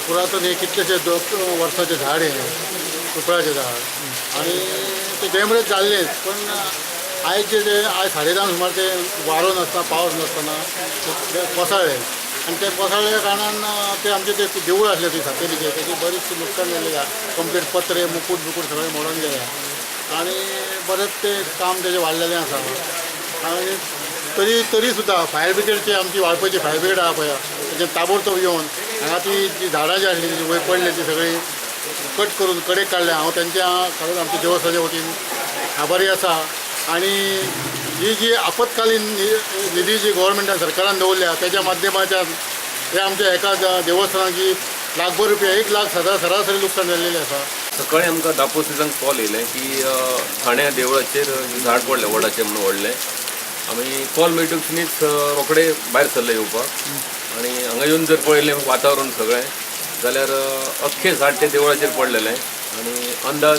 पुरातन हे कितलेशे वर्साचें झाड हें पिपळाचें झाड आनी ते डॅमरेज जाल्लेच. पण आयज जे ते आयज 10:30 सुमार ते वारो नासतना, पावस नासतना ते कोसळ्ळे आनी ते कोसळ्ळ्या कारणान ते आमचे ते देवूळ आसलें थंय सातेरीचें, तेची बरीच लुकसाण जाल्लें आसा. कंप्लीट पत्रे, मुकूट बिकूट सगळें मोडून गेले आनी बरेंच तें काम तेजें वाडलेलें आसा. आनी तरी तरी सुद्दां फायर ब्रिगेडची, आमची वाळपयची फायर ब्रिगेड आहा पळय, तेजें ताबडतोब येवन हांगा ती जी झाडां जी आसली ती वयर पडली ती सगळी कट करून कडेक काडल्या. हांव तेंच्या खरेंच आमच्या देवस्थानाच्या वतीन आभारी आसा. आनी ही जी आपत्कालीन निधी जी गोवोरमेंटान, सरकारान दवरल्या, तेच्या माध्यमाच्यान हे आमच्या एका देवस्थानाक जी लाखभर रुपया, 1 लाख सदा सरासरी लुकसाण जाल्लेलें आसा. सकाळी आमकां 10:45 कॉल येयलें की ठाण्या देवळाचेर झाड पडलें, वडाचें म्हणून व्हडलें. आमी कॉल मेळटकीच रोखडे भायर सरले येवपाक आनी हांगा येवन जर पळयलें वातावरण सगळें जाल्यार अख्खें झाड तें देवळाचेर पडलेलें. आनी अंदाज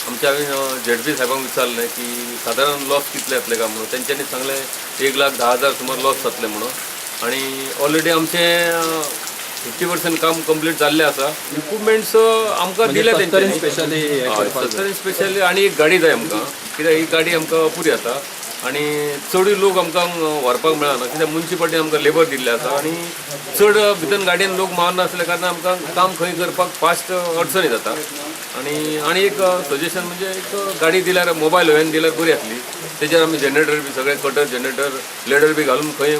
आमच्या हांवें झेडपी साहेबांक विचारलें की सादारण लॉस कितले जातले काय म्हणून. तेंच्यांनी सांगलें 1,10,000 सुमार लॉस जातले म्हणून. आनी ऑलरेडी आमचें 50% काम कंप्लीट जाल्लें आसा. इक्विपमेंट्स आमकां दिले तेंच्यांनी. स्पेशली. हय, सत्तरीन स्पेशली आनी एक गाडी जाय आमकां, कित्याक ही गाडी आमकां अपुरी आसा आनी चडूय लोक आमकां व्हरपाक मेळना, कित्याक मुन्सिपालिटीन आमकां लेबर दिल्ले आसा आनी चड भितर गाडयेन लोक मारनासल्या कारणान आमकां काम खंय करपाक फास्ट अडचणी जाता. आनी आनी एक सजेशन म्हणजे एक गाडी दिल्यार, मोबायल व्हॅन दिल्यार बरी आसली. तेजेर आमी जनरेटर बी सगळे, कटर, जनरेटर, लेडर बी घालून खंय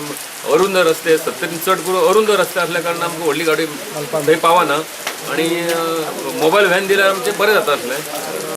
अरुंद रस्ते, सत्तरीन चड करून अरुंद रस्ते आसल्या कारणान आमकां व्हडली गाडी थंय पावना आनी मोबायल व्हॅन दिल्यार आमचें बरें जाता आसलें.